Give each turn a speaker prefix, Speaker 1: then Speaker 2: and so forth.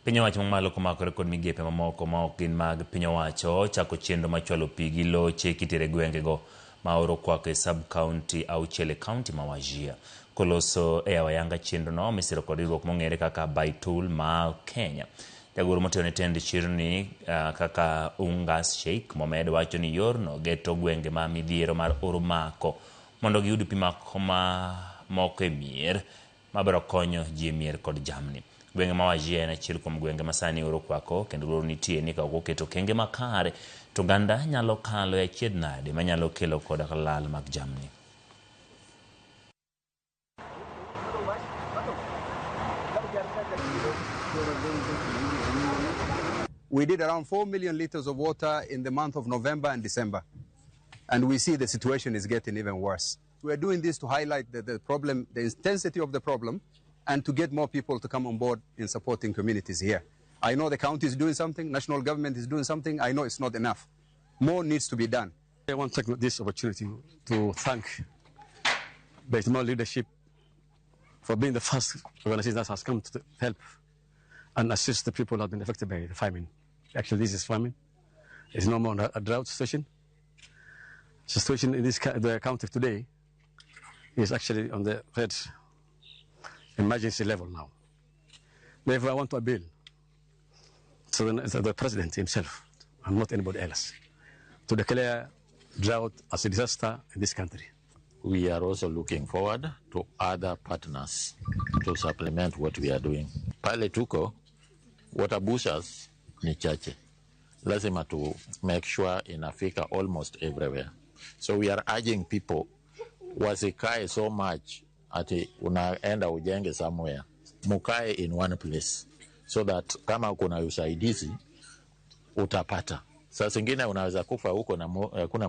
Speaker 1: Piny owacho mamalo komakore kod migepe mamoko ma ok gin mag piny owacho chako chenro mar chwalo pi gi loche kitere gwengego ma oro kwako e sub county auchiel e county ma Wajir. Koloso e yawo ayanga chenrono misiro kod riwruok mong'ere kaka Baitul Maal Kenya. Jagoro motelo ne tend chirni kaka Ungas Sheikh Mohamed wacho ni yorno geto gwenge ma midhiero mar oro mako mondo giyud pi ma moko e mier mabiro konyo ji e mier kod jamni. Gwenge ma Wajir en achiel kuom gwenge ma sani oro kwako kendo luoro nitie ni ka ok oketo okenge makare to oganda nyalo kalo e achiedh nade manyalo kelo koda lal mag jamni.
Speaker 2: We did around 4 million liters of water in the month of November and December. And we see the situation is getting even worse. We are doing this to highlight the problem, the intensity of the problem, and to get more people to come on board in supporting communities here. I know the county is doing something, national government is doing something. I know it's not enough. More needs to be done.
Speaker 3: I want to take this opportunity to thank Baitulmaal leadership for being the first organization that has come to help and assist the people who have been affected by the famine. Actually, this is famine. It's no more a drought situation. The situation in the county today is actually on the red emergency level now. Therefore, I want to appeal to the president himself and not anybody else to declare drought as a disaster in this country.
Speaker 4: We are also looking forward to other partners to supplement what we are doing. Pale tuko, water bowsers ni chache. Lazima to make sure inafika almost everywhere. So we are urging people wasikae so much ati unaenda ujenge somewhere. Mukae in one place so that kama kuna usaidizi utapata. Saa zingine unaweza kufa huko na kuna